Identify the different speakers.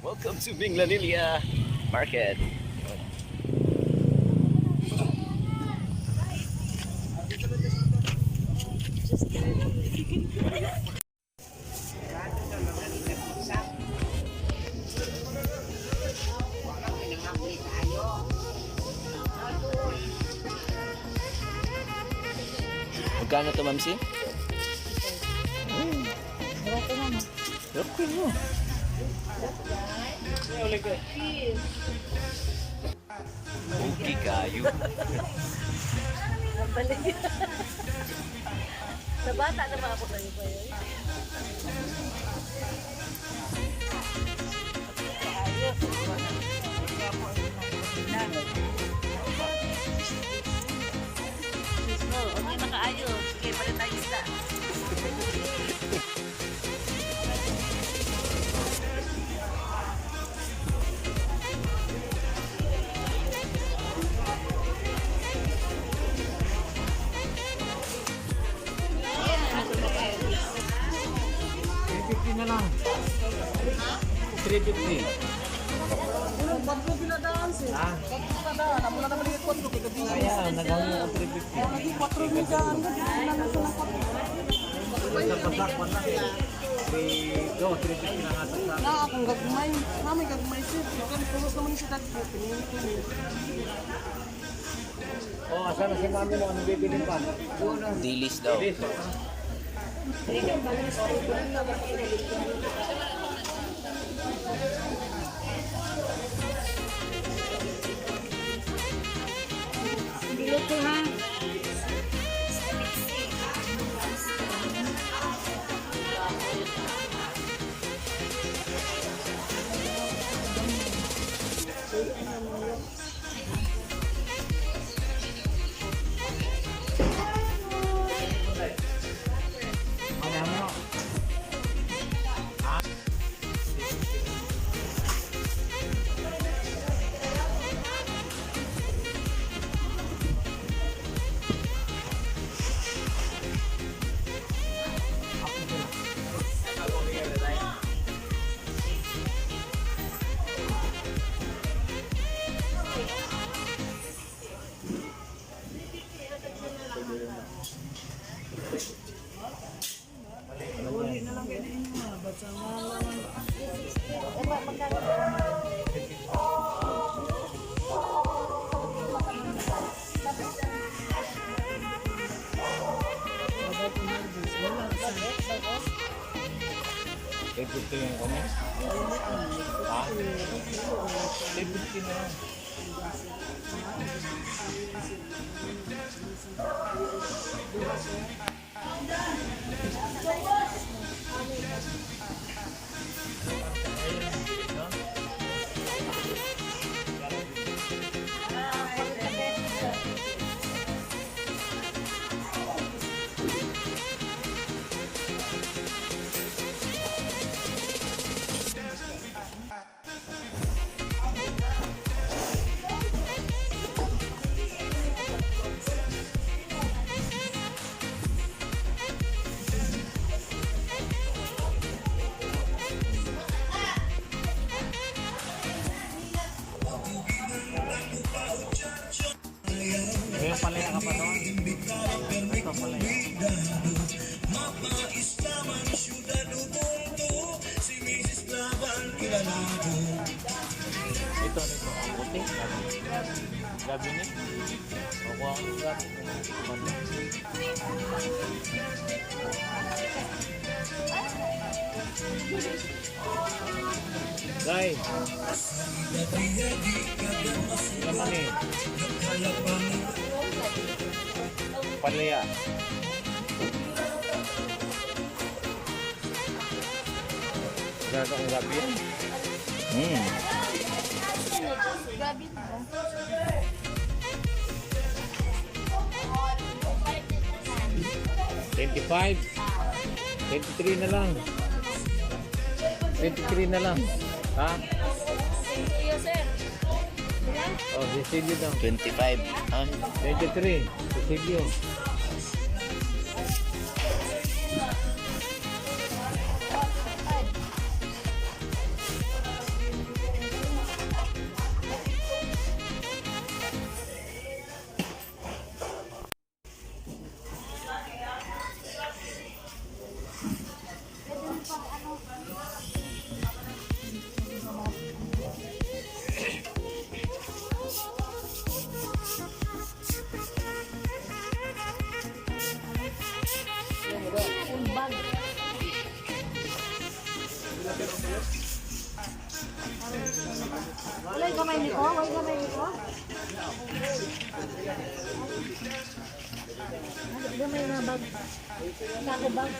Speaker 1: Welcome to Minglanilla Market. Magkano to, Ma'am Si?
Speaker 2: Barato na, no?
Speaker 1: Okay mo. Okay kayo.
Speaker 2: Nabalik. Sa bata na ako sa'yo pa yun. Mismo, okay na kaayos. Sige, palit tayo isda.
Speaker 3: Na lang. 350. Ha? Kaya, nagawin ako 350. Sa patak, patak. 3, go, 350 na nga sa sa.
Speaker 4: Na akong gagmay. Na may gagmay sir. Kan pulos naman siya dagko. Pinili.
Speaker 3: Oh, asan na si mami mo? Ano bibili pa?
Speaker 1: Dilis daw.
Speaker 3: Bilis.
Speaker 2: Giluto ha.
Speaker 3: Ano mo? Eight 50 yung kanya? Ha? 850 na lang. Ngayon palaya ka pa doon. Ito palaya. Ito, ano ito? Ang puti. Gabi ni. Kukuha ko ng gabi. Day. Laman eh. Palaya. Gaga kong gabi yan.
Speaker 2: Grabe na.
Speaker 3: 25. 23 na lang. 23 na lang. Ha?
Speaker 2: Thank you, sir.
Speaker 3: Oh, Cecilio daw.
Speaker 1: 25. Ah,
Speaker 3: 23. Cecilio.
Speaker 2: Walay gamay ni ko, walay gamay ni ko. Gamay na bag. Sako bag.